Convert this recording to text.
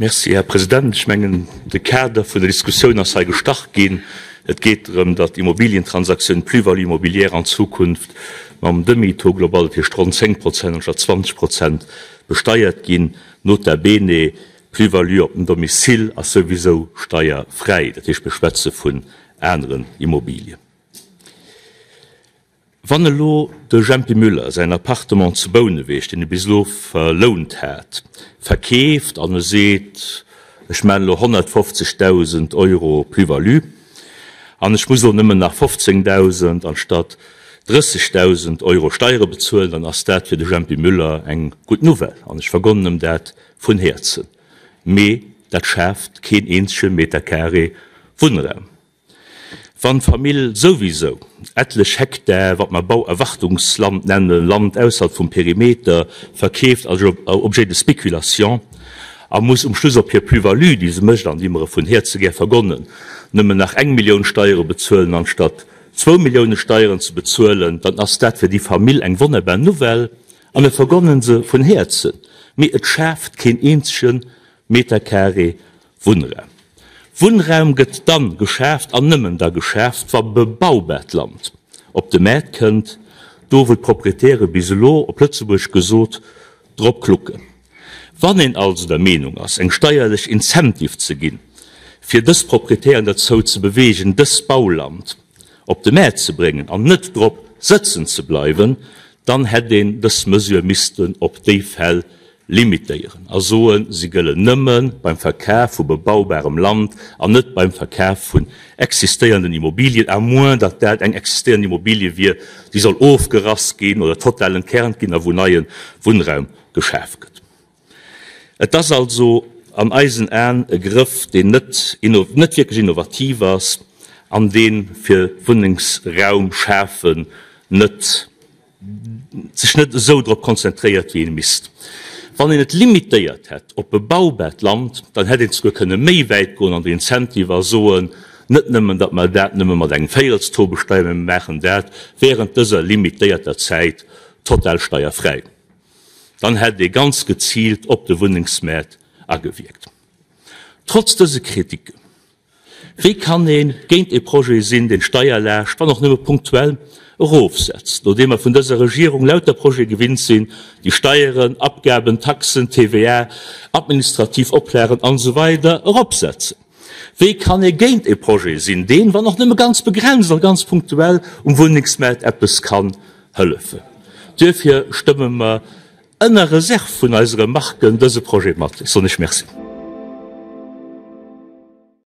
Merci, Här President. Ech mengen, de Kader vun der Diskussioun ass hei gestach ginn. Et geet drëm, datt d'Immobilientransaktiounen, d'Plus-value immobilière an Zukunft mam Demi-taux global, dat heescht ronn 10 Prozent anstatt 20 Prozent, besteiert ginn. Nota bene, d'Plus-value op dem Domicile ass souwisou steierfräi. Dat heescht, mir schwätze vun aneren Immobilien. Wann elo de Jempy Müller säin Appartement zu Bouneweg, deen e bis elo verlount hat, verkeeft an e seet, ech maachen elo 150.000 Euro Plus-value an ech muss elo nëmmen nach 15.000 anstatt 30.000 Euro Steiere bezuelen, dann ass dat fir de Jempy Müller eng gutt Nouvelle an ech vergonnen em dat vun Häerzen. Mee dat schaaft keen eenzege Metercarré Wunnraum. Wann d'Famill souwisou etlech Hektar, wat mer Bauerwartungsland nennen, Land ausserhalb vum Perimeter, verkeeft als Objet de spéculation a muss um Schluss op hir Plus-value, déi se mécht an déi mer e vun Häerze gär vergonnen, nëmmen nach eng Millioun Steiere bezuelen anstatt zwou Millioune Steieren ze bezuelen, dann ass dat fir déi Famill eng wonnerbar Nouvelle a mir vergonnen se vun Häerzen. Mee et schaaft keen eenzege Metercarré Wunnraum. Wunnraum gëtt dann geschaaft an nëmmen da geschaaft, wa bebaubaart Land op de Maart kënnt, do wou d'Proprietäre bis elo, op Lëtzebuergesch gesot, drop klucken. Wann een also der Meenung ass, eng steierlech Incentive ze ginn, fir dës Proprietären derzou ze beweegen, dëst Bauland op de Maart ze bréngen an net drop sëtzen ze bleiwen, dann hätt een dës Mesure missten op déi Fäll limitéieren a soen, se gëllen nëmme beim Verkaf vu bebaubarem Land an net beim Verkaf vun existéierenden Immobilien, à moins datt dat eng existéierend Immobilie wier, déi soll ofgerass ginn oder total entkernt ginn a wou neie Wunnraum geschaf gëtt. Et ass also an eisen Aen e Grëff, deen net net wierklech innovativ ass an dee fir Wunnengsraum schafen net sech net esou drop konzentréiert wéi ee misst. Wann een et limitéiert hätt op bebaubaart Land, dann hätt een souguer kënne méi wäit goen an der Incentive a soen, net nëmmen, datt mer dat nëmme mat engem Véierelstaux besteieren, mä mir maachen dat während dëser limitéierter Zäit total steierfräi. Dann hätt ee ganz geziilt op de Wunnengsmaart agewierkt. Trotz dëse Kritiken Wéi kann ee géint e Projet sinn, deen d'Steierlaascht, wann och nëmme punktuell, erofsetzt, nodeem mer vun dëser Regierung lauter Projete gewinnt sinn, déi Steieren, Abgaben, Taxen, TVA, administrativ Oplagen an esou weider eropsetzen? Wéi kann ee géint e Projet sinn, deen, wann och nëmme ganz begrenzt a ganz punktuell, um Wunnengsmaart eppes kann hëllefen? Duerfir stëmme mer ënner Reserve vun eise Remarken dëse Projet mat. Ech soen Iech Merci.